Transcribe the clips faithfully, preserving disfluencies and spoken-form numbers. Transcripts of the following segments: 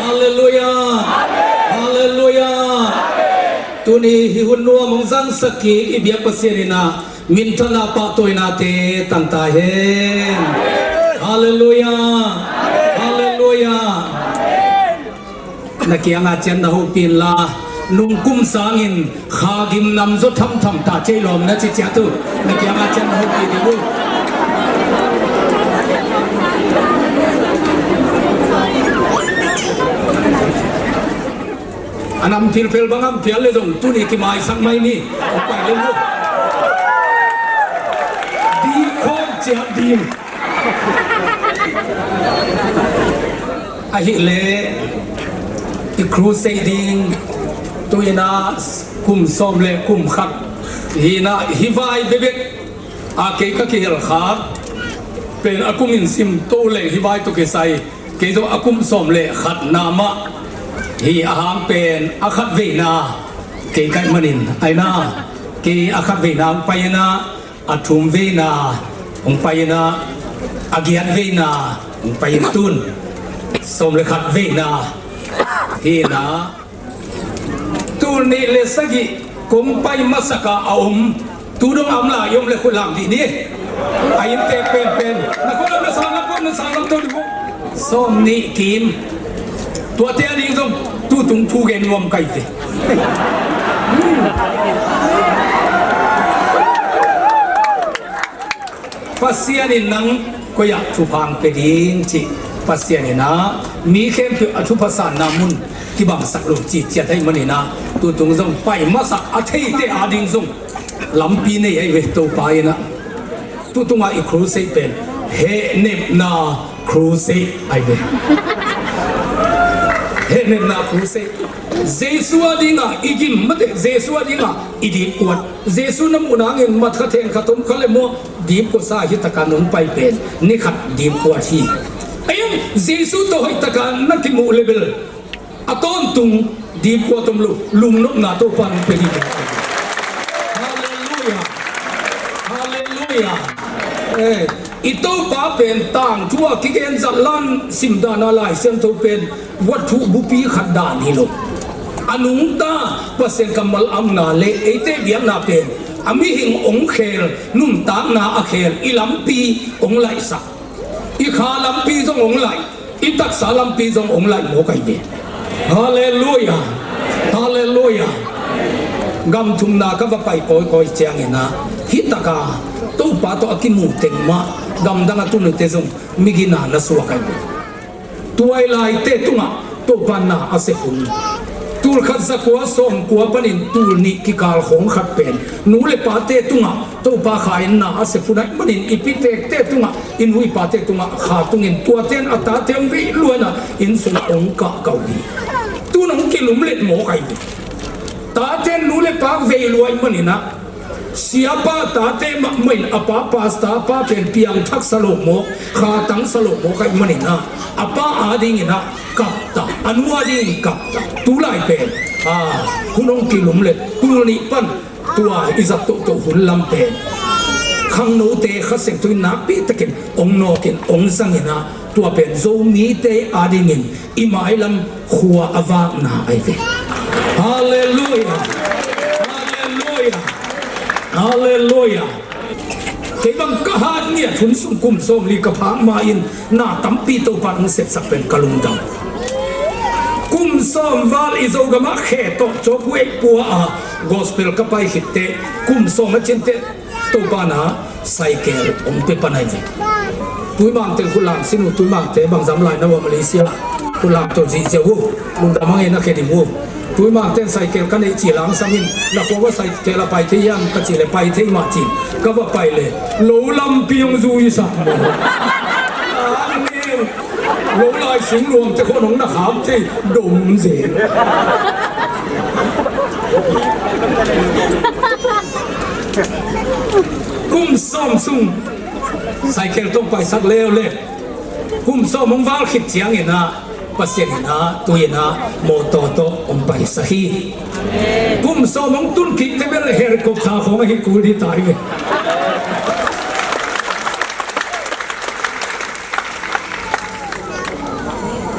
Halleluiah. Halleluiah. Tuni hih hun nuam hong zangsak kik i biak Pasian in ah minthanna pahtawinate tang ta hen. Halleluiah. Halleluiah. Na kiangah cian na hopih inla, nungkum sangin kha gim nam zaw thamtham ta cei lawm na ci ciat uh. Na kiangah cian na hopih ding uh. A nam philphel bang am phial le zong tuni kimaisak mai ni. Pai le uh. Ding khawm ciat ding. Ahih leh i crusade ding tu-in ah kum sawm le kum khat hi-in ah, hih vai bekbek a kei ka kihel khak pen a kum in sim to leng hih vai tawh kisai kei zong a kum sawm le khatna mah hi. A hang pen a khatveina kei ka hih manin, ai na, kei a khatveina hong pai-in ah, a thumveina hong pai-in ah, a giatveina hong pai-in, tun sawm le khatveina hi-in ah, tul nih le sagih kong pai masak a a om, tu dong a om lai om le khut lam dih ni. A inntek penpen na khut lam na sang lam pawh, na sang lam to dih pawh. Sawm nih kim. Tuate a ding zong tutung thu gen nuam ka hi ve. Pasian in nang koi-ah thupha hong pia ding cih, Pasian in ah mi khempeuh a thupha sanna mun kibangsak lo cih ciat ahih manin ah, tutung zong pai masak a theite a ding zong lampi nei ahi ve. Topa in ah tutungah i crusade pen hehnepna crusade ahi ve. Hehnepna crusade. Jesu a dingah i gim mate, Jesu a dingah i dipkuat. Jesu na muh nangin mat kha theng kha tom kha le maw, dipkuatsa hi taka nong pai pen ni khat dipkuat hi. Ahi hang Jesu tawh hoih taka na kimuh le bel a tawntung dipkuat om lo, lungnopna Topa nong pia hi. Halleluiah. Halleluiah. Eh, i Topa pen tangthu a kigen zat lan simdana Lai Siangtho pen wathu bupi khat dan hi lo. A nungta Pasian kammal amna le eite biakna pen a mihing hong khel, nuntakna a khel, i lampi hong laihsak. I kha lampi zong hong laih, i taksa lampi zong hong laih mawk ahi ve. Halleluiah. Halleluiah. Gam thumna ka va pai kawikawi ciangin ah, hih taka Topa tawh a kimu teng mah gamdang a tunute zong migina na suak ahi ve. Tuailaite tungah Topa na a sep hun. Tul khat za kua sawm kua panin tul nih kikal khawng khat pen nu le pate tungah Topa kha in na a sep hun ahih manin i pitekte tungah, i nu i pate tungah kha tungin tuate in a tate hong vei lua in ah inn sung hong kahkah uh hi. Tun hong kilumlet mawk ahi ve. Tate in nu le pa vei lua ahih manin ah, siapa tate mahmah in a pa pastor pa pen piangthak sa lo mawk, kha tang sa lo mawk ahih manin ah, a pa adingin ah kapta, a nu adingin kapta. Tulai pen, ah, hun hong kilumlet, tul nih pan tua i zat tohtoh hun lam pen khangnote Kha Siangtho in nakpi takin hong nawkin hong zangin ah, tua pen Zomite adingin i mailam khua a vakna ahi ve. Halleluiah. Halleluiah. Halleluiah. Kei bang ka hat ngiat hun sung kum sawmli ka phak ma-in na tampi Topa in hong sepsak pen ka lungdam. Kum sawm val i Zogamah khe tawh cawk huai pua a gospel ka pai khitteh, kum sawm a cinteh Topa in ah cycle hong pia pan ahi ve. Tuimangte khutlam sin uh, Tuimangte bangzah lai na uh a Malaysia. Khutlam tawh zihziah uh, lungdam a ngei na khe dim uh. Tuimangte in cycle ka neih cih langsam in, na khua va cycle a pai thei hiam ka cih leh pai thei mah ci-in ka va pai leh lo lampi hong zui sak maw. Amen. Lo lai sung luangte khawng hong na kham thei dom zel. Kum sawm sung cycle tawh paisak leuleu. Kum sawm hong val khit ciangin ah Pasian in ah tui in ah mawtaw tawh hong paisak hi. Kum sawm hong tun kik teh bel helicopter khawng ahi kul ding ta hi ve.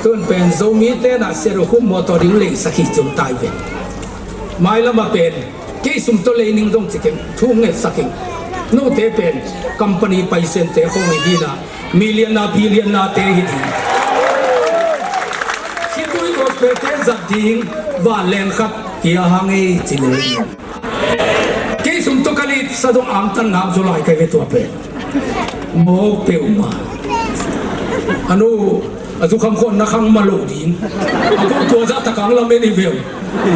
Tun pen Zomi te na Sia Do Khum mawtaw ding leihsak hi cium tai ve. Mailam a pen kei sum tawh lei ning zong ci keng, thu ngetsak ing. Note pen company paisente khong hi dina, million na billion na te hi ding. Khitui gospel te zat ding vanleng khat hi a hang ei ci lel. Kei sum tawh ka lit sa zong angtan ngam zaw lai kai ve tua pen. Mawk peuhmah. A nu a zukham khawnna khang ma lo ding. A ko tua zah takang lamen i veu.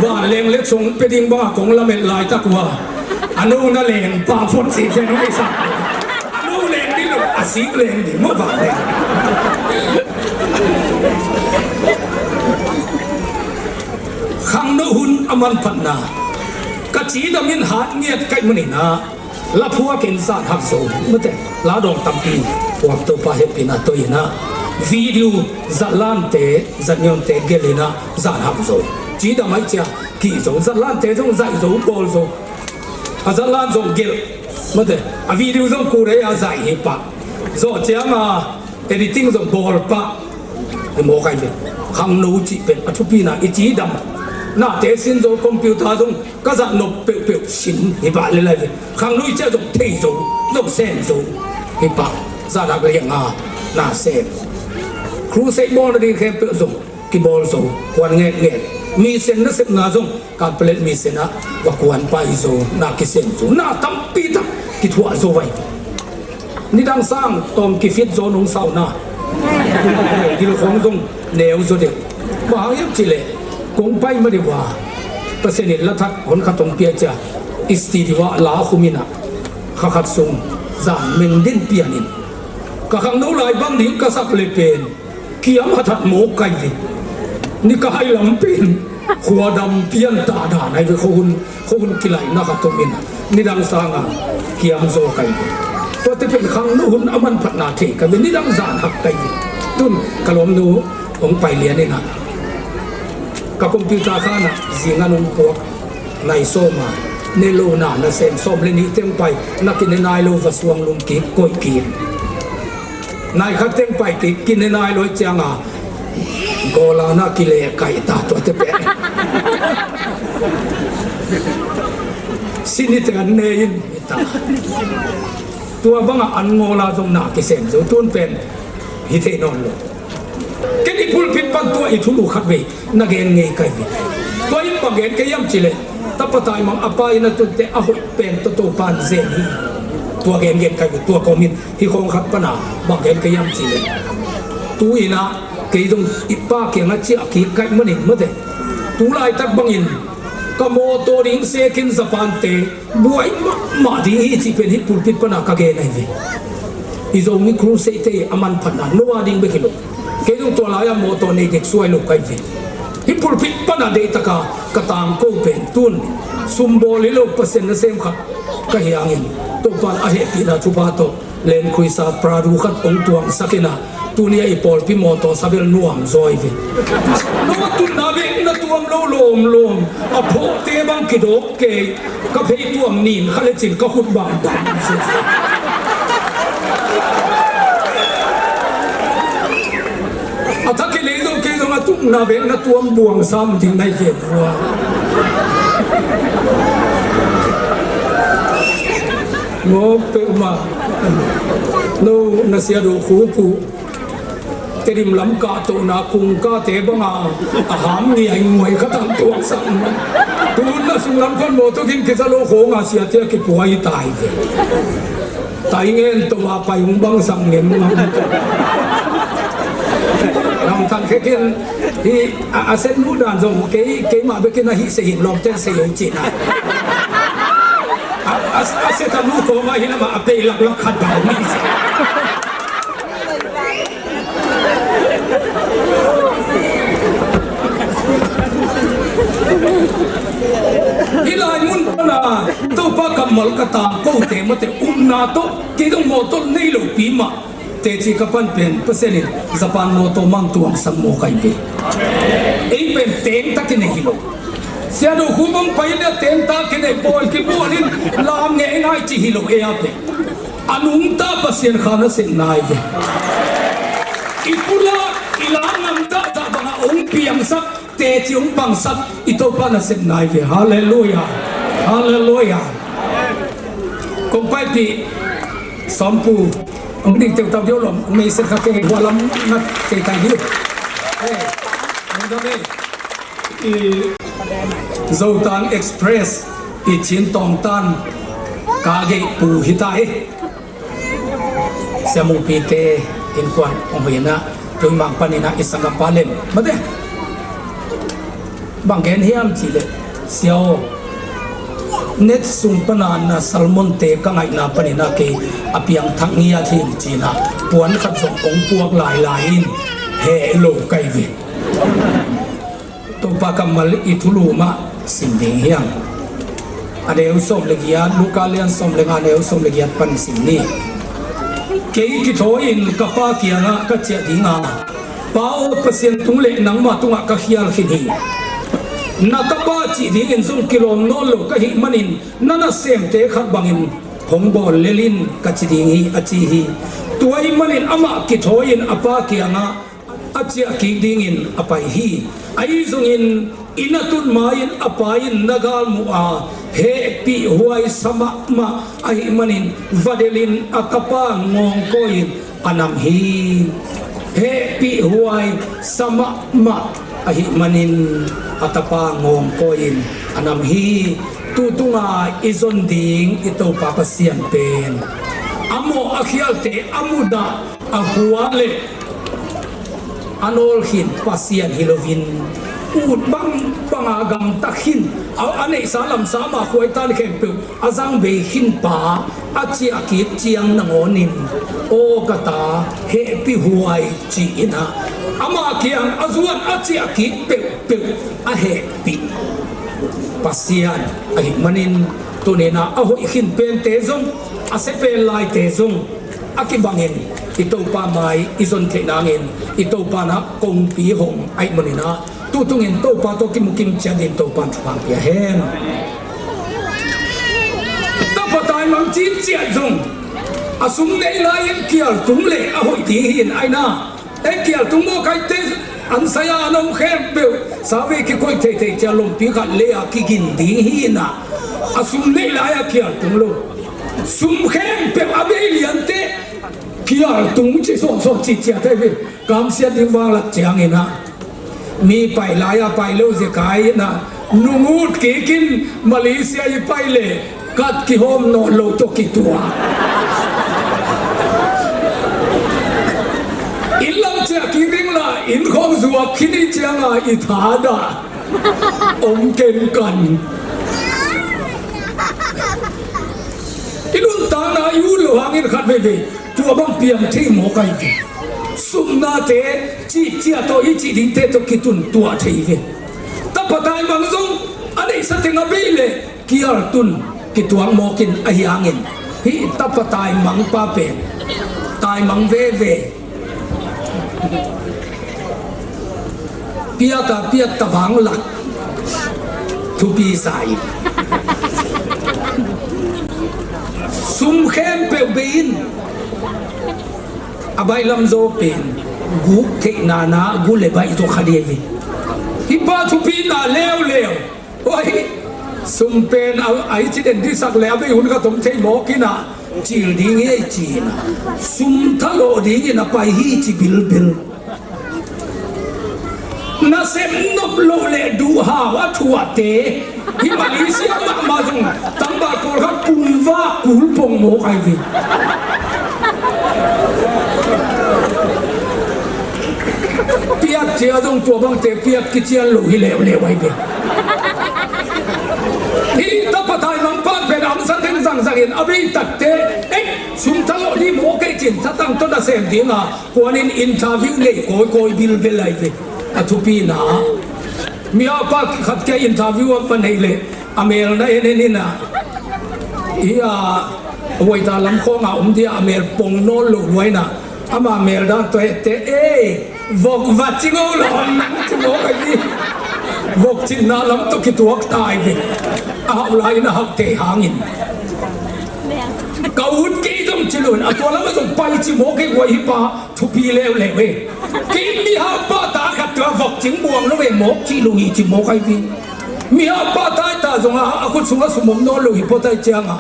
Vanleng le chung pe ding banga kong lamen laitak uh a, a nu na leng pa phot si zen uh i sa. A nu leng ding lo, a sik leng ding maw vanleng. Khangno hun a manphatna. Ka cidam in hat ngiat kaih maninah la phuakin zan hak zo. Mate, la dawng tampi phuak Topa hehpihna tawh inah video zatlante zatnionte gelinah zan hak zo. Cidam aih cia kih zo, zatlante zong zaih zo, bawl zo. A zatlan zong gelh. Mate, a video zong kurei a zaih hi pah. Zawh cianga editing zong bawl pah. I mawk aih ve. Khangno cih pen a thupina i cidam. Nate sin zo, computer zong ka zat nop peuhpeuh sin hi pah le lai ve. Khangno i ciah zong thei zo, zong sem zo hi pah. Zan hak lianga na sem. Crusade bawl nading khempeuh zong kibawl zo, kuan ngetnget. Mission nasepna zong Kamplet mission ah va kuan pai zo, na kisem zo, na tampi tak kithuah zo vai. Nidang sang tawm kifit zo nung sau na. Gil khong zong neu zo deuh. Bang hang hiam cih leh kong pai ma deuh a, Pasian in lathak hon khat hong pia cia, i studio ah la khum inah kha khat sung zan meng den pian in, ka khangno lai bang ding ka sak le pen kiam hathat mawk kai ve. Ni ka hai lam pen khuadam pian ta dan ai ve, khuahun, khuahun kilaihna khat om in nidang sanga kiam zaw kai ve. Tuate pen khangno hun a manphatna thei kai ve, nidang zan hak kai ve. Tun ka lawmnu hong pai lian inah ka computer khanah zingan hong puak nai sawma ne lo na, na sem sawm le nih teng pai na kine nai lo va suang lum kik koih kik. Nai khat teng pai kik, kine nai lo cianga gola na kile kai ta tuate peh. Sini teng an ne in ta. Tua banga an ngawla zong na kisem zo, tun pen hi thei nawn lo. Ken i pulpit pan tua i thulu khat vei na gen ngei kai ve. Tua in bang gen kei hiam cih leh tapa taimang a pa in a tunte a hoih pen tawh Topa in zen hi. Tua gen gen kai ve, tua kawmin hi khawng khat pana bang gen kei hiam cih leh tu inah kei zong i pa kiangah ciah kik kai manin mate. Tu laitak bangin ka mawtaw ding sekin Japan te buai mahmah ding hi cih pen hih pulpit pana ka gen ahi ve. I Zomi crusade te a manphatna no a ding bek hi lo. Kei zong tua lai-a mawtaw nei dek suai lo kai ve. Hih pulpit pana deihtaka ka tangko pen tun sumbawl hi lo, Pasian nasem khat ka hi hangin Topan a hehpihna thupha tawh Land Cruiser Prado khat hong tuangsak inah tuni a i pawlpi mawtaw sabel nuam zaw hi ve. No a tutna bek na tuam lo lawmlawm, a phawkte bang kidawk kei, ka phei tuam nin kha lecin ka khut bang bang. A thak kilei zong kei zong a tukna bek na tuam buang sam ding na hi ve vua. Mawk peuhmah. No na Sia Do Khum uh Tedim lam kahtohna kungkate banga a ham ngiainguai khatang tuaksak. Tun na sunglam khan mawtaw gin kiza lo khawnga siate a kipuai tai ve. Tai ngen tawh a pai hong bangsak ngen ngam. Lamtang khekin hi a, a set nu dan zong kei, keimah bekin a hih se hin lawmte sei hong cihna. A, a, a set a nu kawma hi lamah a pei laklak khat bang mi se. Hih lai mun pana Topa kammal ka tangkote mate upna tawh kei zong mawtaw nei lopi mah teci ka pan pen Pasian in Japan mawtaw mang tuangsak mawk ahi ve. Ei pen teng takin ei hi lo. Sia Do Khum hong pai in a teng takin ei pawl kibual in lam ngei ngai ci hi lo ei a pen. A nungta Pasian kha nasem nai ve. I pula i la ngamta ta piangsak, teci hong pangsak i Topa nasepna hi ve. Halleluiah. Halleluiah. Kong paipih sawmpu hong ding teutau dih uh lom, meiset kha kei, hua lam ngat kei tai dih uh. Ei, hong dam ei. I Zotang Express i Chin Tawngtan ka geih pu hi ta hi. Sia Mungpite innkuan hong hoih inah, tuimang paninah i sanggam pa lem mate. Bang gen hiam cihleh, sia aw, net sung pana na Salmonte ka ngaihna paninah kei a piangthak ngiat hi ing cinah, puan khat zong hong puak lailai in heh lo ka hi ve. Topa kammal i thulu mah sim ding hiam? A neu sawm le giat, Luka lian sawm le nga, neu sawm le giat pan sim ni. Kei kithawi-in ka Pa kiangah ka ciah dinga, Pa aw, Pasian tung le nangmah tungah ka khial khin hi. Na tapa cih dingin zong kilawm nawn lo ka hih manin na nasemte khat bangin hong bawl lel in ka ci ding hi, a ci hi. Tua ahih manin amah kithawi-in a pa kiangah a ciah kik dingin a pai hi. Ahi zongin inn a tun ma-in a pa in na galmuh a, hehpih huai sa mahmah ahih manin va delhin a tapa ngawngkawi-in a nam hi. Hehpih huai sa mahmah ahih manin a tapa ngawngkawi-in a nam hi. Tu tunga i zon ding i Topa Pasian pen a mawh a khialte a mudah a hua le a nawl khin Pasian hi loin, ut bangbanga gamta khin, a, a neihsa lamsa mah khuaitan khempeuh a zang bei khin pa a ciah kik ciang nangawnin, aw ka ta, hehpih huai ci-inah ama kiang a zuan a ciah kik peuhpeuh a hehpih Pasian ahih manin, tuninah a hoih khin pente zong, a sia pen laite zong a kibangin i Topa mai i zon theih nangin i Topa na kongpi hong ahih maninah, tu tungin Topa tawh kimukim ciat dingin Topa in thupha pia hen. Tapa taimang cin ciat zong a sum nei lai-in kial tung le a hoih ding hi-in aina. Ei, kial tung mawk aite an saya an om khempeuh save kikoih theithei cia lompi khat le a kigin ding hi-inah, a sum neih lai-a kial tung lo. Sum khempeuh a bei liante kial tung ci sawtsawt ci ciat ahi ve. Kamsiat ding vanglak cianginah mi pai lai-a pai lo zekai inah, nungut kikin Malaysia i pai le kat kihawm nawn lo tawh kituak. Inn lam ciah kik ding la inn khawng zuak khin i cianga i thadah om kenkan. I nuntakna i ut lo hangin khat veivei tua bang piang thei mawk ahi ve. Sumnate cihcia tawh i cih dingte tawh kitun tuah thei ve. Tapa taimang zong a neihsa teng a bei le kial tun kituak mawkin ahi hangin, hih tapa taimang pa pen taimang veve. Piak a piak tavang lak thupi sa in, sum khempeuh bei in, a baih lam zaw pen guk theihna na gu le baih zaw kha ding hi. Hih pa thupina leuleu. Oi, sum pen a, a i ci den disak le a bei hun khat om thei mawk inah, cil ding hi ei ci inah, sum thalawh dingin a pai hi ci bilbil. Nasem nop loh le duhhau a thuahte hih Malaysia mahmah zong tangbah kawl khat pumvak kul pong mawk ahi ve. Piak cia zong tua bangte piak kician lo hi leuleu ahi ve. Hih tapa taimang pa pen a hamsa teng zangzangin a bei takte, ei, sum thalawh ding mawk ei cin thatang tawh nasem dinga kuanin interview nei kawikawi bilbel ahi ve. A thupina, mi a pa khat kia interview a pa neih leh a mel na en en inah, hih a waiter lam khawngah om dia a mel pong nawn loh luainah, ama mel dan tawh ette, ei, vok va ci ngo lawm nang ci mawk ahi. Vok cinna lam tawh kituak tai ve. A hauh lai-in a hauh te hangin ka ut kei zong ci loin a tua lamah zong pai ci mawk ei. Guai, hih pa thupi leuleu ei. Kei mihau pa ta kha Tua vok cing buang lo ve mawk cih lo hi ci mawk ai ve. Mi a pahtawi ta zong a, a khut sungah sum om nawn lo hi pawtai ciangah,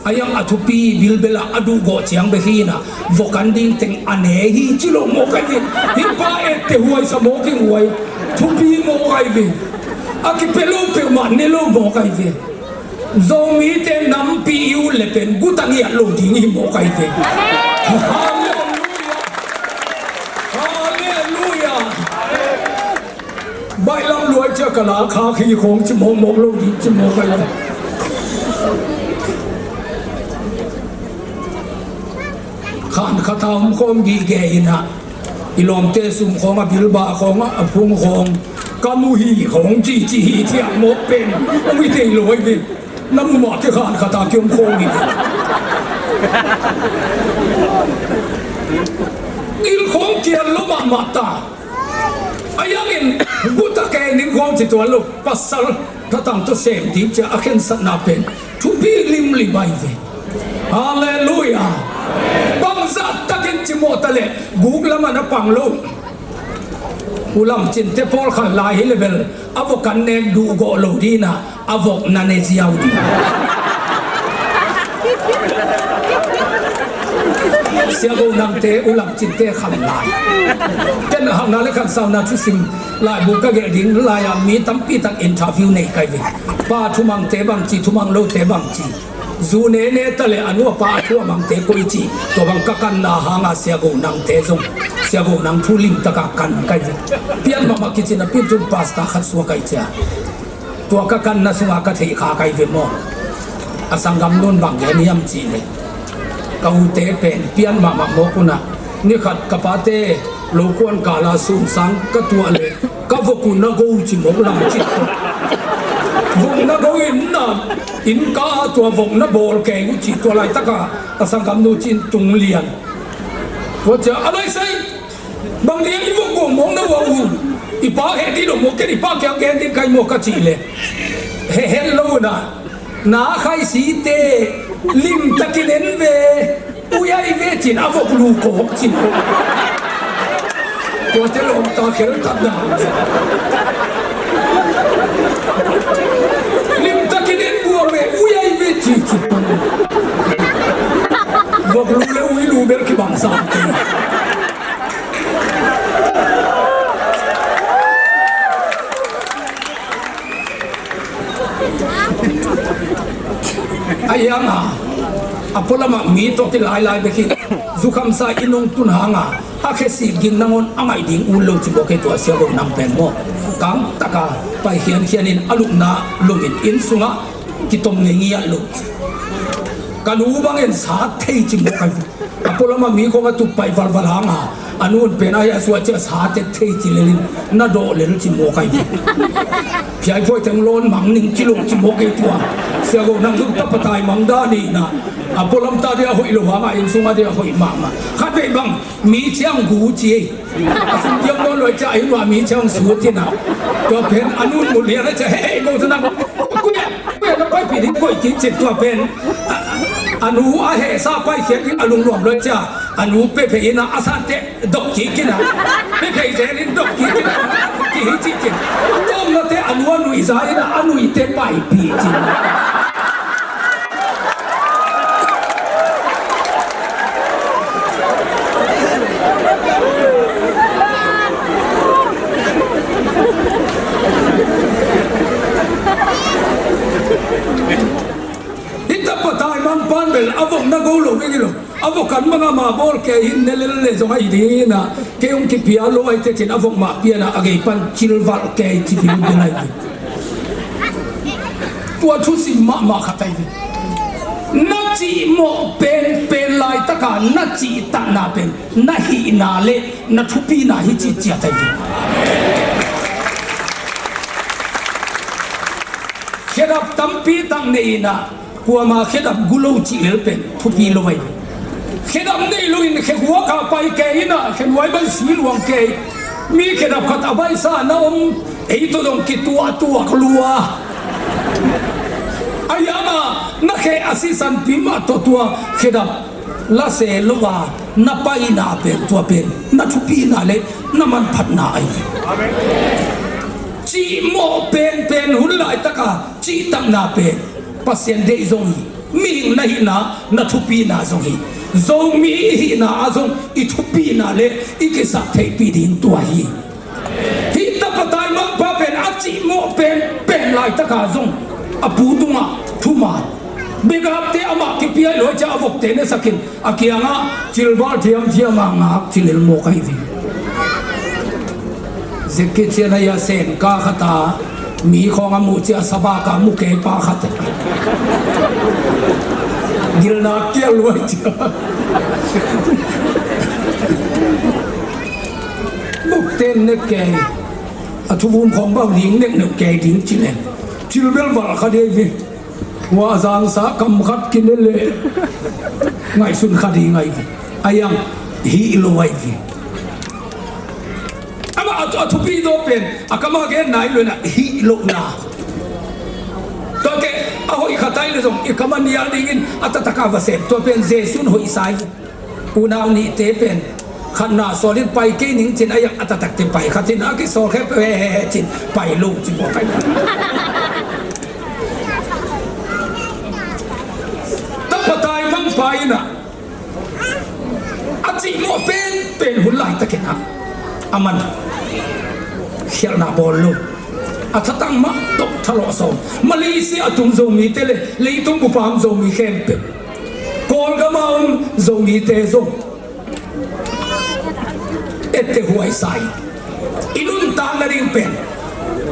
a iang a thupi bilbel ah a duhgawh ciang bek hi inah, vok an ding teng a ne hi ci lo mawk ai ve. Hih pa etteh huai sa mawk ing huai. Thupi mawk ai ve. A kipia lo peuhmah ne lo mawk ai ve. Zomite nampi i ut le pen guta ngiat lo ding hi mawk ai ve. Halleluia. Halleluia. Baihlam luai cia ka la kha khi khawng ci mawkmawk lo ding ci mawk ai ve. Khan khat a om khawm gige inah, i lawmte sum khawng a bilbah khawng a phung khawng ka mu hi khawng ci ci hi thiang mawk pen om i thei lo ai ve. Na mu mah kikhan khat a kiom khawng hi. Il khawng kial lo mahmah ta. A iangin guta kei ning khawng ci tuan lo. Pasal thatang tawh sem ding cia a khensatna pen thupi limlim ai ve. Halleluia. Bangzah takin cimawh ta leh guk lamah na pang lo. U Lam Cinte pawlkhat lai hi le bel a vok an nek duhgawh lo dinah a vok na ne ziau ding. Sia Go Nangte, U Lam Cinte khan lai. Ken hakna le khansauna thusim laibuk ka gelh ding lai-ah mi tampi tak interview nei kai ve. Pa thumangte bangci, thumang lote bangci. Zu nene ta le a nu a pa a thu a mangte koi ci. Tua bang ka kanna hanga Sia Go Nangte zong, Sia Go Nang thu limtaka kan kai ve. Pian mahmah kicin a pin tun pastor khat suak kai cia. Tua ka kanna sunga ka theih kha kai ve maw? A sanggam nun bang gen hiam cih leh, ka ute pen pian mahmah mawk unah, nikhat ka pate lokuan kala sumsang ka tuah leh ka vok uh na go uh ci mawk lam cih tawh. Vok na go in na inn ka tua vok na bawl kei uh cih tua laitaka a sanggam nu cin tung lian. Tua cia a laisai Bang dia i vok guang mawk na uah uh, i pa heh dih lo maw, ken i pa kiang gen ding kai maw ka cih leh, heh het lo unah, na khaisite limtakin en ve, uiai ve cin a vok lu kawk cin. Tuate lawmta khel tatna. Limtakin en buang ve, uiai ve ci cin. Vok lu le ui lu bel kibang sam. A ianga a pualamah mi tawh kilailai bek hi. Zukhamsa i nungtun hanga a khesik ging nangawn a ngaih ding ut lo ci bawk hi tua Sia Go Nang pen maw. Kangtaka pai khiankhianin a lupna lumin inn sungah kitom ngeingiat lo. Ka nu bangin sa thei ci bawk ahi. A pualama mi khong a tup pai valval hanga a nun pen ahi a suah cia sa tek thei ci lelin na dawh lel ci mawk ahi. Phiaiphuai teng lawn mang ning ci lo ci mawk ei tua. Sia Go Nang zong tapa taimang dan ina a pualam ta dia hoih lo hanga inn sunga dia hoih mahmah. Khat vei bang mi ciang gu ci ei. A sum diam lawn luai cia ahi nua mi ciang su tina. Tua pen a nun mu lian a cia hei hei go tua nang. Kuya kuya na paipih ding koih kik cin tua pen. A nu a hehsa paikhiat ding a lungnuam lo cia a nu pephei ina a sante dok kik ina pephei zelin dok kik ina kihi cih cin. Tawmnate a nu a nuihza ina a nuihte paipih cin. Hih tapa taimang pan bel a vok na go lo bek hi lo. A vok kan banga ma bawl kei hin ne lel le zong ahi ding ina kei hong kipia lo ai tecin a vok mah piana a gei pan cilvalh kei ci bilbil ahi ding. Tua thusim mahmah khat ahi ding. Na cihmawh penpen laitaka na cihtakna pen na hihna le na thupina hi cih ciat ahi ding. Khedap tampi tak nei ina kuama khedap gu lo cih lel pen thupi lo ahi. Khedap nei lo in khehuak a pai kei ina khenuai bai si luang kei. Mi khedap khat a baisa na om ei tawh dong kituahtuak lua. A iama na khe a sisanpi mah tawh tua khedap La se lo a na paina pen, tua pen na thupina le na manphatna ahi. Cihmawh penpen hun laitaka cihtakna pen Pasian deih zong hi. Mihing na hihna na thupina zong hi. Zomi i hihna ah zong i thupina le i kisap theihpih ding tua hi. Hih tapa taimangpa pen a cihmawh penpen laitaka zong a pu tungah thuman. Begapte amah kipia hi lo a, cia a vokte ne sakin a kiangah cilval thiamthiam a ngak cilel mawk ahi ve. Zekkit cian ahi a, sengka khata mi khawng a muh cia sabaka mu kei pa khat gilna kial luai cia. Bukten nek kei a thuvum khawng bau ding nek nek kei ding ci le cilbel val kha dei ve. Hua zangsa kam khat kine le ngaihsun kha ding ahi ve. A yang hih lo ahi ve. Amah a, a thupi daw pen a kama gen nai lo na hih lo na. Tua ke a hoih khat ahi le zong i kama nial dingin a tataka va sem tua pen Jesu'n hoih sa hi. Unau nihte pen khatna sawlin pai kei ning cin a yak a tatakte pai khatin a kisawl khep he he he cin pai lo ci bawk ahi. Tapa taimangpa inah a cihmawh penpen hun laitakin ah a man khialhna bawl lo. A thatang mah tawh thalawh sawm. Malaysia a tum Zomite le leitung bupa om Zomi khempeuh, Kawlgam a om Zomite zong ette huaisa in i nuntak nading pen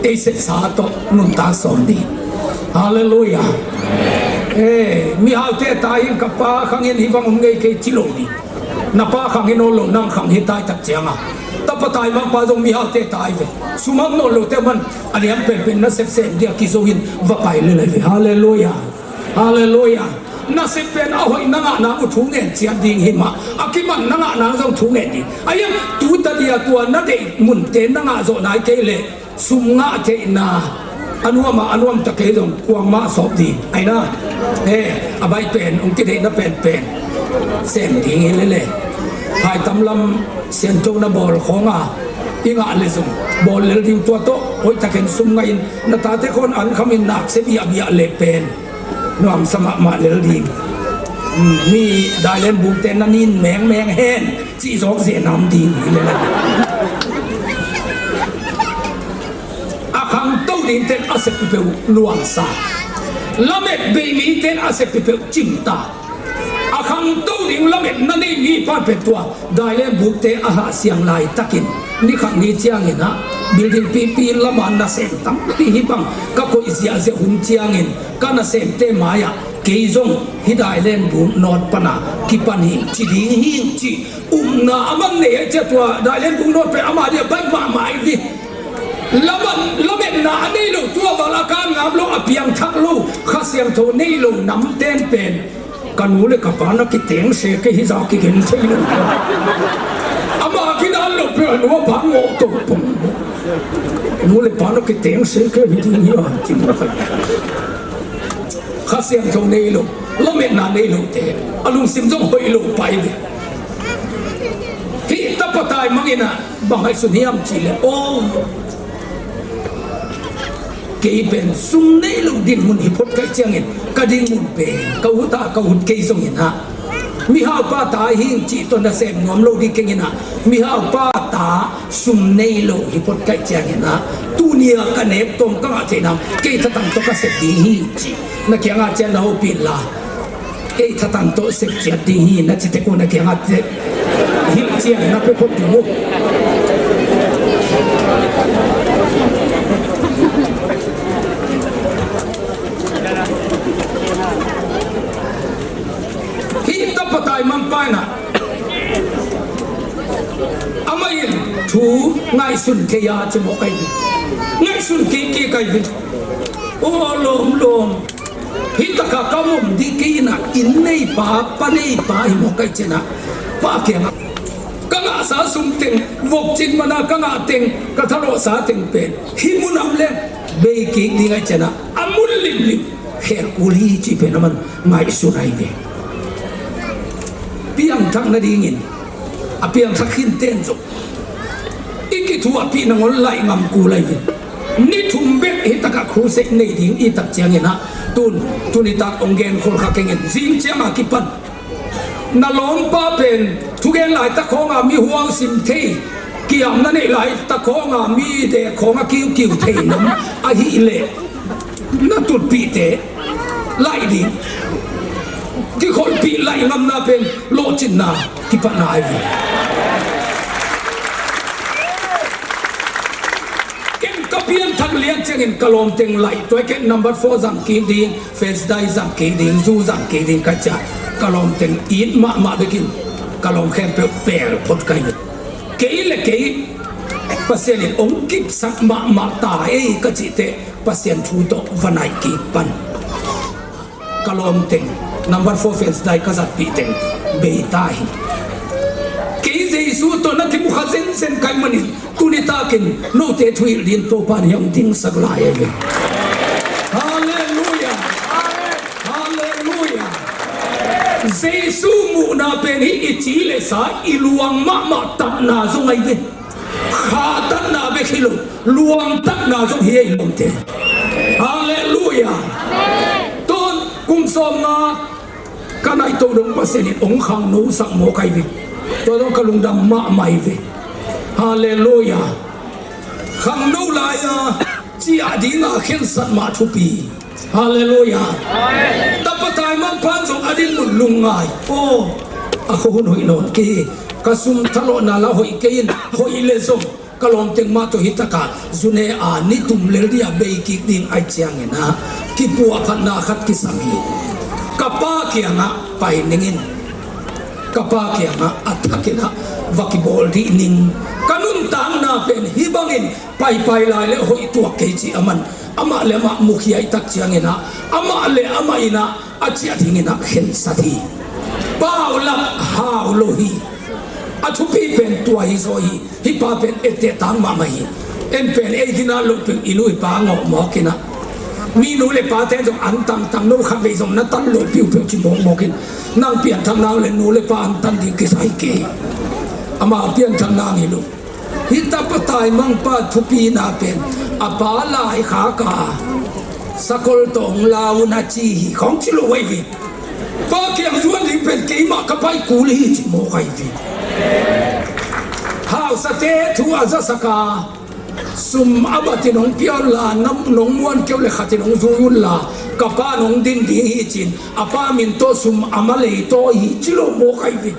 ei sepsa tawh nuntak sawm ding. Halleluiah. Eh, mihaute a tai in ka pa khangin hih bang om ngei kei ci lo ding. Na pa khang hi nawn lo, nang khang hi taitak cianga tapa taimangpa zong mihaute tai ve. Sumang nawn lote man a liam penpen na sepsem dia kizo in va pai lelai ve. Halleluiah. Halleluiah. Nasep pen a hoih na ngah nang uh thu ngen ciat ding hi mah, a kiman na ngah nang zong thu ngen ding. A hiam tuta dia tua na deih munte na ngah zawh nai kei leh sum ngah theihna a nuam ah a nuam ta kei zong kuang mah sawp ding ahi na. He, a baih pen hong kideihna penpen sem ding hi lele. Phaitam lam sianto na bawl khawng a i ngah le zong bawl lel ding tua tawh hoihtakin sum ngah in na tate khawn an khamin nakse biahbiah le pen nuamsa mahmah lel ding. Mi dailen bukte na nin mengmeng hen cih zawk zia nam ding hi lele. A khangto dingten a sep peuhpeuh nuamsa. Lamet bei miten a sep peuhpeuh cimta. A khangto ding lametna nei mi pan pen tua dailen bukte a hahsiang laitakin nikhat ni ciangin ah building pipi in laman nasem tampi hih bang ka koih ziahziah hun ciangin ka nasemte mai-ah kei zong hih dailen buk nawt pana kipan hing ci ding hing ci. Upna a man nei a cia tua dailen buk nawt pen ama dia baih mahmah hi. Laman lametna a nei lo, tua val a kan ngam lo, a piangthak lo, Kha Siangtho nei lo namten pen ka nu le ka pa na kiteng se kei hi za kigen thei lo. Ama kidan lo pen a nu a pa ngawh to pong. Nu le pa na kiteng se kei hi ding hi a ci mawk a. Kha Siangtho nei lo, lametna nei lote a lungsim zong hoih lo pai ve. Hih tapa taimang inah bang ngaihsun hiam cihleh aw, kei pen sum nei lo dinmun hi phot kaih ciangin ka dinmun pen ka ut a ka ut kei zongin ah mihaupa ta hing cih tawh nasem nuam lo ding kengin ah mihaupa ta sum nei lo hi phot kaih ciangin ah tuni-a ka nek tawm ka ngah theih nang kei thatang tawh ka sep ding hi cih na kiangah cian na hopih inla. Ei thatang tawh sep ciat ding hi na ci tek uh na kiangah te hilh ciang na pe phot ding uh. Hih tapa taimang pa inah amah in thu ngaihsun kei a ci mawk ahi ve. Ngaihsun kei kei kai ve. Aw lawm lawm. Hih taka ka mom dih kei inah inn neipa pa neipa hi mawk ahi cianah pa kiangah ka ngahsa sum teng vokcin mana ka ngah teng ka thalawhsa teng pen hih munam le bei kik ding ahi cianah a mun limlim khelkul hi cih pen a man ngaihsun ahi ve. piangthak nadingin a piangthak khin ten zong i kithuahpih nangawn laih ngam kul lai ve. Ni thum bek hi takah crusade nei ding i tak ciangin ah tun tuni tak ong gen khol kha kengin zing cianga kipan na lawmpa pen thugen laitak khawnga mi huang sim thei kiam na neih laitak khawnga mi dek khawnga kiukiu thei nam ahih leh na tutpihte laih ding kikholhpih laih ngamna pen lawhcinna kipatna ahi ve. Ken ka pianthak lian ciangin ka lawmteng laih tua ken number four zang kik ding, fence dai zang kik ding, zu zang kik ding ka ciah ka lawmteng it mahmah bekin ka lawm khempeuh pel phot ka hi. Kei le kei Pasian in ong kipsak mahmah ta ei ka cihte Pasian thu tawh va naih kik pan. Ka lawmteng number four fence dai ka zatpih teng bei ta hi. Kei Jesu tawh na kimukha zenzen kai manin tuni takin note thuhilh din Topa ni hong dingsak lai ahi ve. Halleluia. Halleluia. Jesu muhna pen hi i ci le sa i luang mahmah tatna zong ahi ve. Kha tatna bek hi lo luang tatna zong hi ei lawmte. Halleluia. Tun kum sawm nga ka naih to dong Pasian in ong khangno sak maw kai ve. Tua dong ka lungdam mahmah hi ve. Halleluia. Khangno lai-a ciah dinga khensat mah thupi. Halleluia. Tapa taimang pan zong a dinmun lungngai. Aw, a khuahun hoih nawn kei hi. Ka sum thalawhna la hoih kei in hoih le zong ka lawmteng mah tawh hi takah zune a ni tum lel dia bei kik ding ahi ciangin ah kipuahphatna khat kisam hi. Ka pa kiangah pai ningin ka pa kiangah a thakin ah va kibawl dih ning. Ka nuntakna pen hi bangin paipai lai le hoih tuak kei ci a man amah le amah mukhia i tak ciangin ah amah le amah in ah a ciah dingin ah khensat hi. Paulap hau lo hi. A thupi pen tua hi zaw hi. Hih pa pen etteh tang mahmah hi. En pen ei ginat loh peuh i nu i pa ngawh mawk in ah mi nu le pate zong an tangtang no khat vei zong na tan loh piuhpiuh ci mawkmawk in nang pianthak nang le nu le pa an tan ding kisai kei. Amau pianthak nang hi lo. Hih tapa taimang pa thupina pen a pa laikhak a sakol tawh hong la un a ci hi khawng ci lo ahi ve. Pa kiang zuan ding pen keimah ka pai kul hi ci mawk ahi ve. Hausate thu a zasak a sum a batin hong pia unla nong muan keu le khatin hong zui unla ka pa nong din ding hi cin a pa min tawh sum a ma lei tawh hi ci lo mawk ahi ve.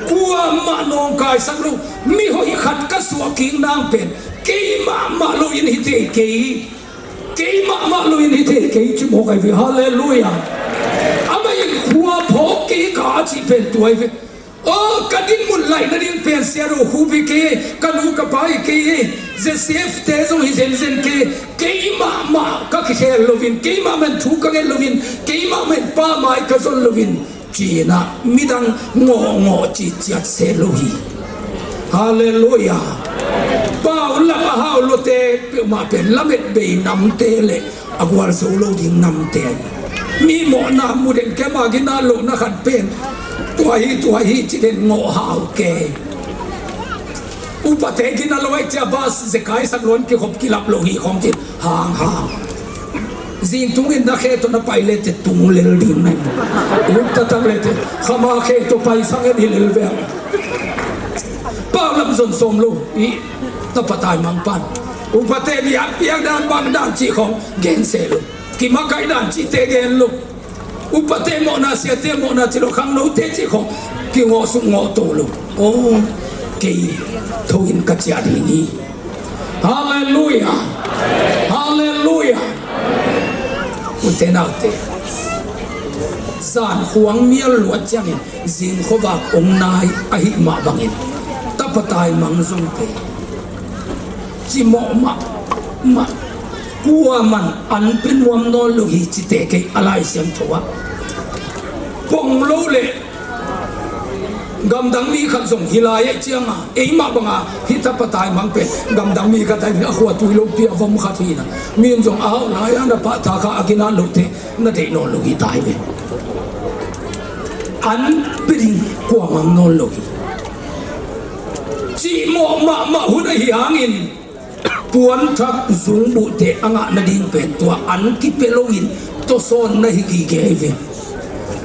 Kuamah nawngkaisak lo mi hoih khat ka suah kik nang pen keimah mah loin hi thei kei. Keimah mah loin hi thei kei ci mawk ahi ve. Halleluia. Amah in khua phawk kei ka a cih pen tua ahi ve. Aw ka dinmun laih nading pen siaro khu pi kei ka nu ka pa hi kei. Zesef te zong hi zenzen kei. Keimah mah ka kikhel loin keimah mah in thu ka nget loin keimah mah in pa mai ka zon loin. Ci-in ah midang ngawhngawh ciciat se lo hi. Halleluia. Paulap a hau lote peuhmah pen lamet bei namte le a gualzo lo ding namte. Mi mawhna mu den kema ginat lohna khat pen tua hi tua hi ci den ngawh hau ke. Upate ginat lo aih cia bas zekai sak luan kikhop kilap lo hi khawng cin hanghang. Zing tungin na khe tawh na pai lete tung lel ding na hi. Ut taktak lete khama khe tawh pai sang en hi lel veng. Paulap zon sawm lo i tapa taimang pan. Upate biak piak dan bang dan cih khawng gen se lo. Kimakaih dan cihte gen lo. Upate mawhna siate mawhna ci lo khangnote cih khawng kingawh suk ngawh to lo. Aw kei tho in ka ciah ding hi. Halleluia. Halleluia. Ute naute zan khuang mial luat ciangin zing khuavak ong nai ahih mah bangin tapa taimang zongte cimawh mahmah kuaman an pe nuam nawn lo hi cite kei a Lai Siangtho ah pong lo le gamdang mi khat zong hi lai aih cianga eimah banga hih tapa taimang pen gamdang mi khat aih a khua tui lopi a vom khat hina mi in zong a hauh lai a na pahtak a a ginat lote na deih nawn lo hi tai ve. an pia ding kuamah om nawn lo hi. Cihmawh mahmah hun ahi hangin puanthak zungbuhte a ngah nading pen tua an kipia loin tawsawn na hi gige hi ve.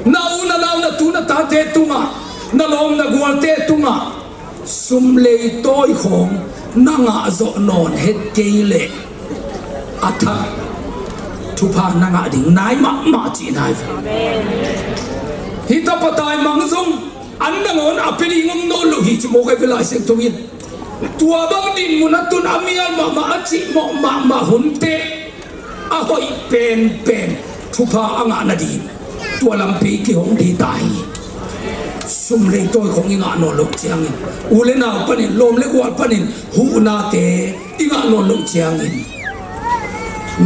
Na u na nau na tu na tate tungah, na lawm na gualte tungah sum leitawi khawng na ngah zawh nawn het kei leh a thak thupha na ngah ding nai mahmah cihna hi ve. Hi tapa taimang zong an nangawn a pia ding om nawn lo hi ci mawk ahi ve Lai Siangtho in. Tua bang dinmun a tun a mial mahmah a cihmawh mahmah hunte a hoih penpen thupha a ngah nading tua lampi kihong ding ta hi. Sum leitawi khawng i ngah nawn loh ciangin u le nau panin, lawm le gual panin huhnate i ngah nawn loh ciangin,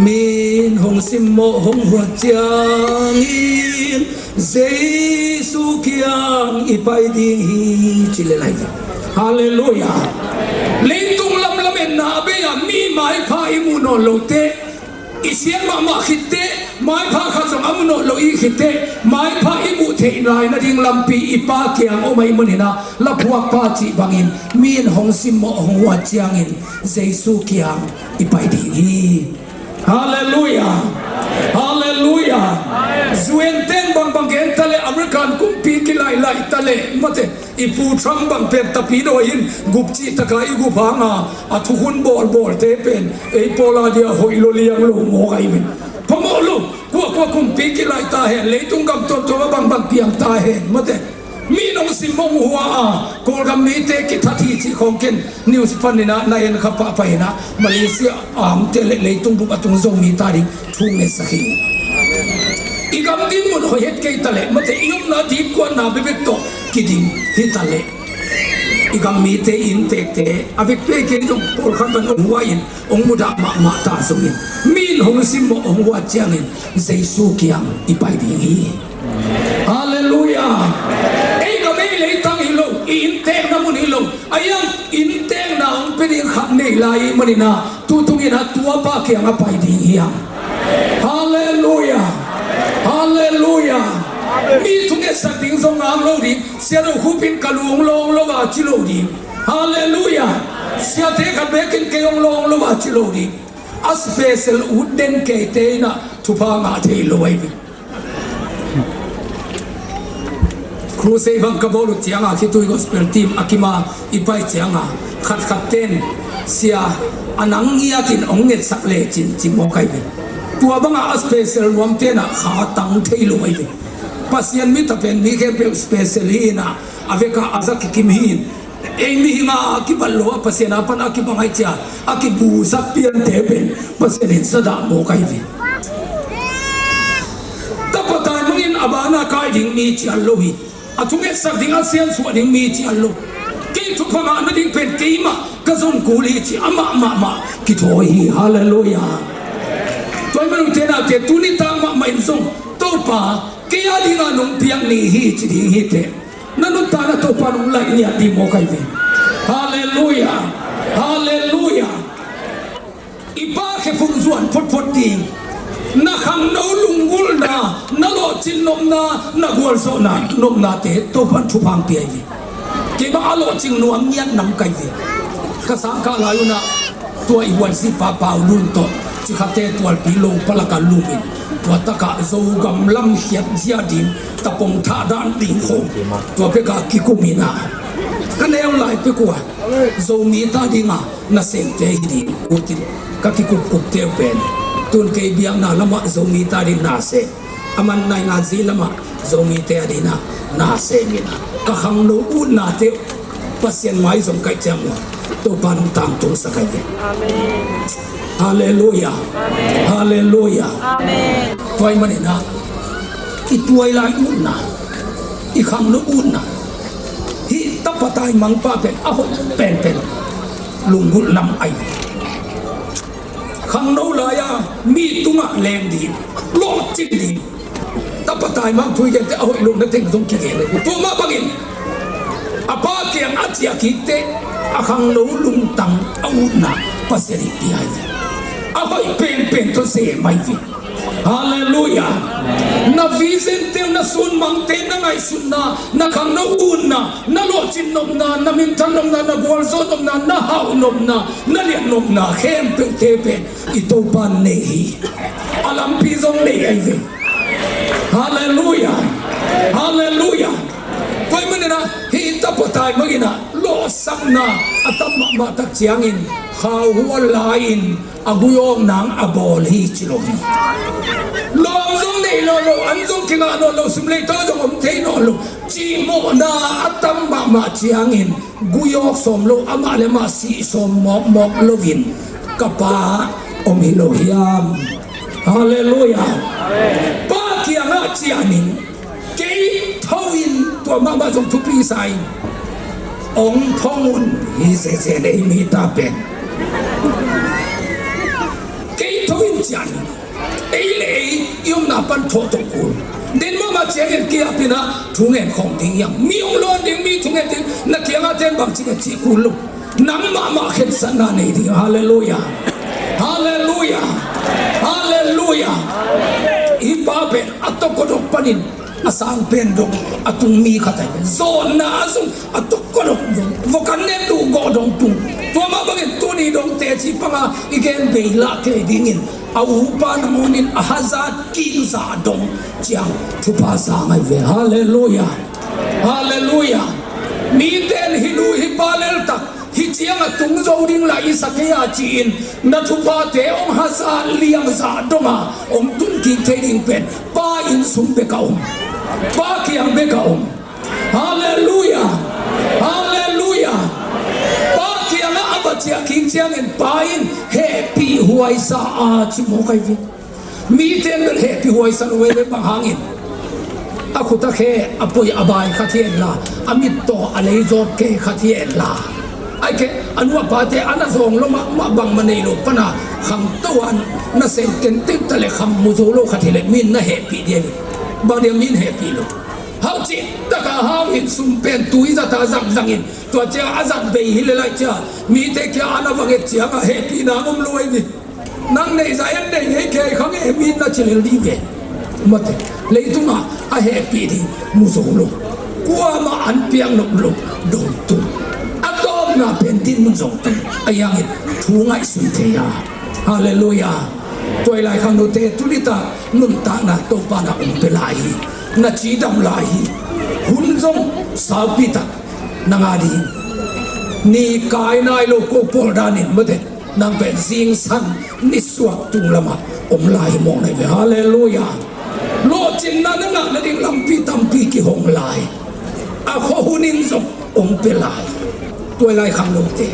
min hong simmawh hong huat ciangin Jesu kiang i pai ding hi ci le lai ve. Halleluiah. Leitung lam lametna a bei-a mi maipha i muh nawn lote, i siat mahmah khitte, maipha khat zong a mu nawn lo i khitte, maipha i muh theih lai nading lampi i Pa kiang om ahih manin ah, laphuakpa cih bangin mi in hong simmawh hong huat ciangin Jesu kiang i pai ding hi. Halleluiah. Halleluiah. Zuenteng bangbang gen ta leh American kumpi kilaihlai ta leh mate, i pu Trump bang pen tapidawi in gup cih taka i gup hanga a thukhun bawlbawlte pen ei pawl a dia hoih lo liang lo mawk ahi ve. Phamawh lo, kuakua kumpi kilaih ta hen, leitung gam tuamtuam a bangbang piang ta hen mate. Mi nong sim hong hua a Kawlgam mite kithat hi cih khawng ken news panin ah na en kha pahpah in ah Malaysia a omte le leitung bup a tung Zomi ta ding thu ngetsak hi. I gam dinmun hoih het kei ta leh mate, i omna dingkuatna bekbek tawh kiding hi ta leh i gam mite i inntekte a vekpi kei zong pawlkhat bang hong hua in hong mudah mahmah ta zongin mi in hong simmawh hong huat ciangin Jesu kiang i pai ding hi. Halleluiah. Ei gam ei leitang hi lo, i inntekna mun hi lo, a iang inntekna hong pia ding khat nei lai i hih manin ah tu tungin ah tua pa kiang a pai ding hi hang. Halleluiah. Halleluiah. Mi thungetsak ding zong ngak lo ding. Sia lo khupin ka lu hong lawng lo a ci lo ding. Halleluiah. Siate khat bekin kei hong lawng lo a ci lo ding. A special ut den keite in ah thupha ngah thei lo ahi ve. Crusade bang ka bawl uh cianga khitui gospel team a kima i pai cianga khatkhat ten sia a nang ngiatin hong ngetsak lecin ci mawk ahi ve. Tua banga a special nuam ten ah kha tang thei lo ahi ve. Pasian mi tha pen mi khempeuh special hi in ah a vekah a za kikim hi in ei mihing a kibat lo a Pasian a pan a kibang ahi cia a kibusak piante pen Pasian in sa dah mawk ahi ve. Tapa taimangin a bana kai ding mi cian lo hi. A thungetsak ding a siansuah ding mi cian lo. Kei thupha ngah nading pen keimah ka zon kul hi ci amah mahmah kithawi hi. Halleluiah. Tua ahih manin ute naute tuni tak mahmah in zong Topa kei a dinga nong piak ni hi ci ding hi teh. Na nuntakna Topa nong laih niat ding mawk ahi ve. Halleluiah. Halleluiah. I pa khephung zuan photphot ding, na khangno lunggulhna, na lawhcin nopna, na gualzawhna nopnate Topan thupha hong pia hi ve. Kei bang a lawhcing nuam ngiat nam ka hi ve. Ka sangkah lai unah tua i huansipa Pau Lun tawh Cikhate tualpi lo palaka lumin tua takah Zogam lam khiat zia ding tapong thah dan ding khawng tua peka kikum inah ka neu lai pek uh a Zomi ta dinga nasemte hi ding utin ka kikupkupte uh pen tun kei biakna lamah Zomi ta ding nasem a man naingan zi lamah Zomite a dinah nasem inah ka khangno utnate uh Pasian mai zong kaih ciang uh Topa nong tangtungsak ahi ve. Halleluiah. Halleluiah. Tua ahih maninah i tuailai utna i khangno utna hih tapa taimangpa pen a hoih penpen lunggulh lam ahi ve. Khangno lai-a mi tungah leng ding lawhcing ding tapa taimang thu i gente a hoih loh na teng zong kigen ahi ve. Tua mah bangin a pa kiang a ciah kik teh a khangno lungtang a utna Pasian in pia ahi ve. A hoih penpen tawh sem ahi ve. Halleluiah. Na vision te uh, na sunmangte, na ngaihsutna, na khangno utna, na lawhcin nopna, na minthan nopna, na gualzo nopna, na hauh nopna, na lian nopna khempeuhte pen i Topa nei hi. A lampi zong nei ahi ve. Halleluiah. Halleluiah. Tua ahih manin ah hih tapa taimang in ah lawhsakna a tam mahmah tak ciangin khauhual lai-in a gui awk nang a bawl hi ci lo hi. Lawm zong nei nawn lo, an zong kingah nawn lo, sum lei taw zong om thei nawn lo, cihmawhna a tam mahmah ciangin gui awk sawm lo, amah le amah sih sawm mawkmawk loin ka pa om hi lo hiam? Halleluiah. Pa kiangah ciah ning, kei tho in, tua mahmah zong thupi sa in, hong phong un hi sese ei mi ta pen. Kei tho in ciah ning, ei le ei i omna pan thawh to kul. Den mahmah ciangin kiapin ah thu ngen khawm ding hiam? Mi hong lawn ding, mi thu ngen ding, na kiangah ten bangci ka cih kul lo. Nang mahmah khensatna nei ding. Halleluiah. Halleluiah. Halleluiah. Hih pa pen a tawh kodok panin a sang pen dong a tung mi khat ahi. Zawhna a zong a tawh kodok dong, vok an nen duh gawh dong tung. Tua mah bangin tuni dong teci panga i gen bei lah kei dingin a upa nangawn in a hazat kik zah dong ciang thupha sang ahi ve. Halleluiah. Halleluiah. Mite in hih nu hih pa leltak hih ciang a tung zo ding lah i sa kei a ci-in na thuphate hong hazat liang zah dong a hong tun kik thei ding pen pa inn sung bek a om. Pa kiang bek a om. Halleluiah. Halleluiah. Pa kiangah a va ciah kik ciangin pa in hehpih huaisa a ci mawk ahi ve. Mite in bel hehpih huaisa lo ve, bang hangin a khut a khe a poi a bai khat hi en la, a mit tawh a lei zawt kei khat hi en la, ai kei a nu a pate a na zawng lo mahmah, bangmah nei lo pana khangto a na sem tenteng ta le kham mu zo lo khat hi le min na hehpih dia hi. Bang dia min hehpih lo? Hau cih taka hau hin sum pen tui zata zangzangin tua ciang a zat bei hi le lai cia mite kia a na va nget ciangah hehpihna om lo ahi ve. Nang neih zah en neih ngei kei khang e min na ci lel dih ve. Mate, leitungah a hehpih ding mu zo lo, kuamah an piak nop lo dong tung. A tawpna pen dinmun zong tung a hiangin thu ngaihsun thei a. Halleluiah. Tua i lai khang note tulita nuntakna Topa na ong pe lai hi. Na cidam lai hi. Hun zong saupi tak na ngah ding. Ni kai nai lo ko pawl danin mate, nang pen zingsang nisuak tung lamah om lai hi mawk nai ve. Halleluiah. Lawhcinna na ngah nading lampi tampi kihong lai. A khua hunin zong ong pe lai. Tua i lai khang note,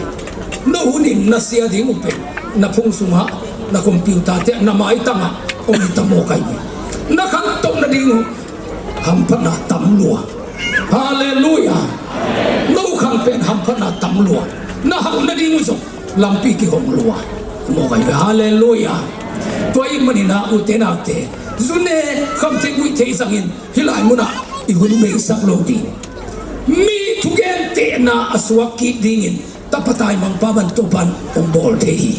no hunin na sia ding uh pen na phung sungah, na computer te, na maitangah ong hi ta mawk ahi ve. Na khantoh nading uh hamphatna tam lua. Halleluiah. No khang pen hamphatna tam lua. Na hauh nading uh zong lampi kihong lua mawk ahi ve. Halleluiah. Tua i manin ah ute naute, zune khamthei guihthei zangin hih lai munah i hun beisak lo ding. Mi thugentehna a suak kik dingin tapa taimangpa man Topan hong bawl thei hi.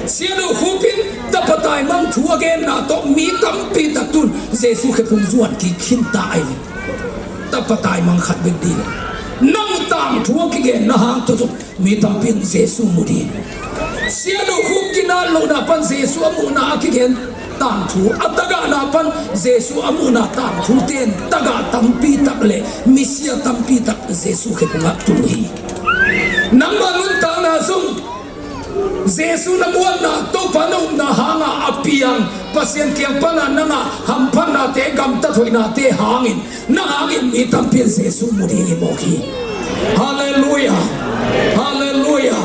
Sianu Khup in tapa taimang thu a genna tawh mi tampi tak tun Jesu khephung zuan kik khinta ahi. Tapa taimang khat bek ding, nang tangthu a kigenna hang tawh zong mi tampi in Jesu mu ding. Sianu Khup kinat lohna pan Jesu a muhna a kigen tangthu, a tagahna pan Jesu a muhna tangthu ten tagah tampi tak le misia tampi tak Jesu khephungah tul uh hi. Nangmah nuntakna zong Jesu na muanna, Topa na upna hanga a piang Pasian kiang pana nanga hamphatnate, gamtat hoihnate hangin nang hangin mi tampi in Jesu mu ding hi mawk hi. Halleluiah. Halleluiah.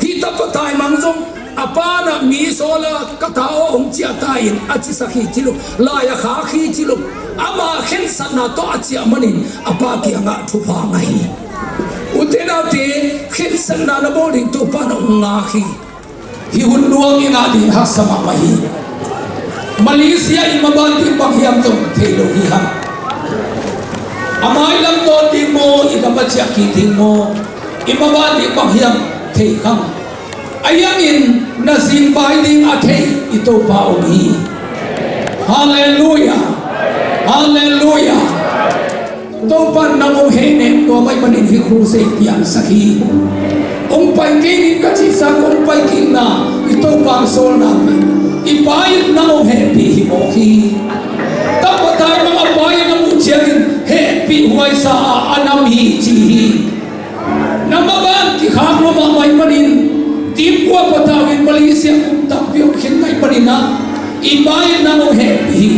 Hih tapa taimang zong a pana mi sawla ka ta aw hong ciahta in a cisak hi ci lo, lai a khak hi ci lo. Ama khensatna tawh a ciah manin a pa kiangah thupha ngah hi. Ute naute, khensatna na bawl ding Topa na ong ngak hi. Hih hun nuam i ngah ding haksa mahmah hi. Malaysia i maban ding bang hiam zong thei lo hi hang. A mailam dawn ding maw, i gam a ciah kik ding maw, i maban ding bang hiam thei khang. A hiangin na zingvai ding a thei i Topa om hi. Halleluia. Halleluia. Topa in nang hong hehnem nuam ahih manin hih crusade piangsak hi. Hong pai kei ning ka cihsa, hong pai kikna i Topa hong sawlna pen i Pa in nang hong hehpih hi mawk hi. Tapa tai mang a Pa in a muh ciangin hehpih huaisa a, a nam hi ci hi. Nang a ban kikhak lo mahmah ahih manin, timkua patau in Malaysia kum tampi om khin ahih manin ah, i Pa in nang hong hehpih hi.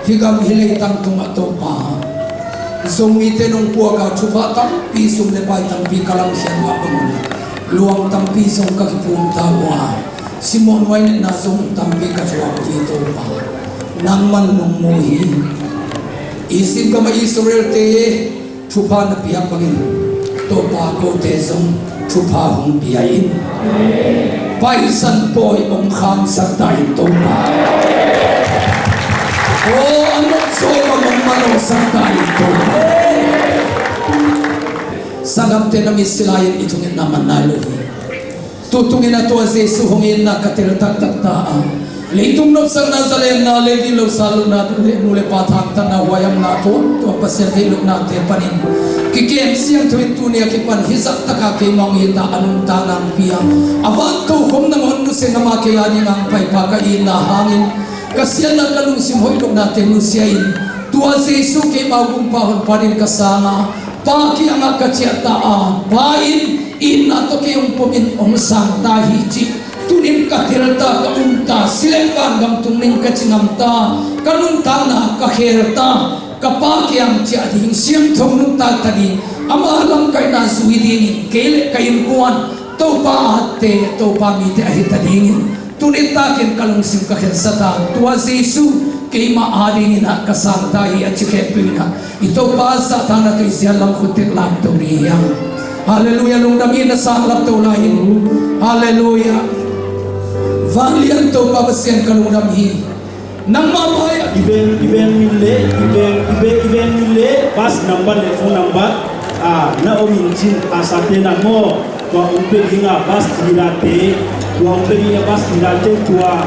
Hih gam hih leitang tungah Topa, Zomite nong puak a, thupha tampi, sum le pai tampi ka lamkhiat mah bangin, luang tampi zong ka kiphum ta uh a, simmawh nuai netna zong tampi ka thuak uh hi Topa. Nangman nong mu hi. Egypt gam a Israelte thupha na piak bangin, Topa, kote zong thupha hong pia in. Paisan pawi hong khamsak ta in Topa. Aw, a nopzaw bang hong manawhsak ta in Topa. Sanggamte, na mitsi lai-in i thungetna man nai lo hi. Tutung in a tua Jesu hong itna ka tel taktak ta a, leitung nopsakna, zalenna, Levi lo sal lohna, le nu le pa thangtatna, huaihamna, tuamtuam Pasian theih lohnate panin kikem siangtho in tuni a kipan hih zahtak a keimah hong it a, a nuntakna hong pia, a van tokhom nangawn nusia ngam a kei a ding a hong paipa ka itna hangin ka siatna, ka lungsim hoih lohnate nusia in, tua Jesu keimah Gumpa Honpa dingin ka sang a, Pa kiangah ka ciah ta a, Pa in itna tawh kei hong pom in hong sang ta hi cih tunin ka tel ta, ka um ta, si le van gam tung ning ka ci ngam ta, ka nuntakna ka khel ta, ka Pa kiang ciah ding, siangtho nuntak ta ding, ama lamkaihna zui dingin kei le ka innkuan Topa atte, Topa mite ahi ta dingin tuni takin ka lungsim ka khensat a, tua Jesu keimah a dingin ah ka sang ta hi a ci khempeuh in ah, i Topa zahtakna tui ziat lam khut tek lamto ding hi hang. Halleluia. Lungdam hi, na sang lamto lai in. Halleluia. Vanglian Topa Pasian, ka lungdam hi. Nangmah mai-ah i veng, i veng min le, i veng, i veng, i veng min le bus number le phone number, ah, na om in cin, a sate na maw, tua hong pia ding a bus leader te, tua hong pia ding a bus leader te, tua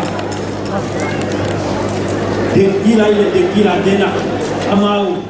dengki lai le dengki lai te na, amau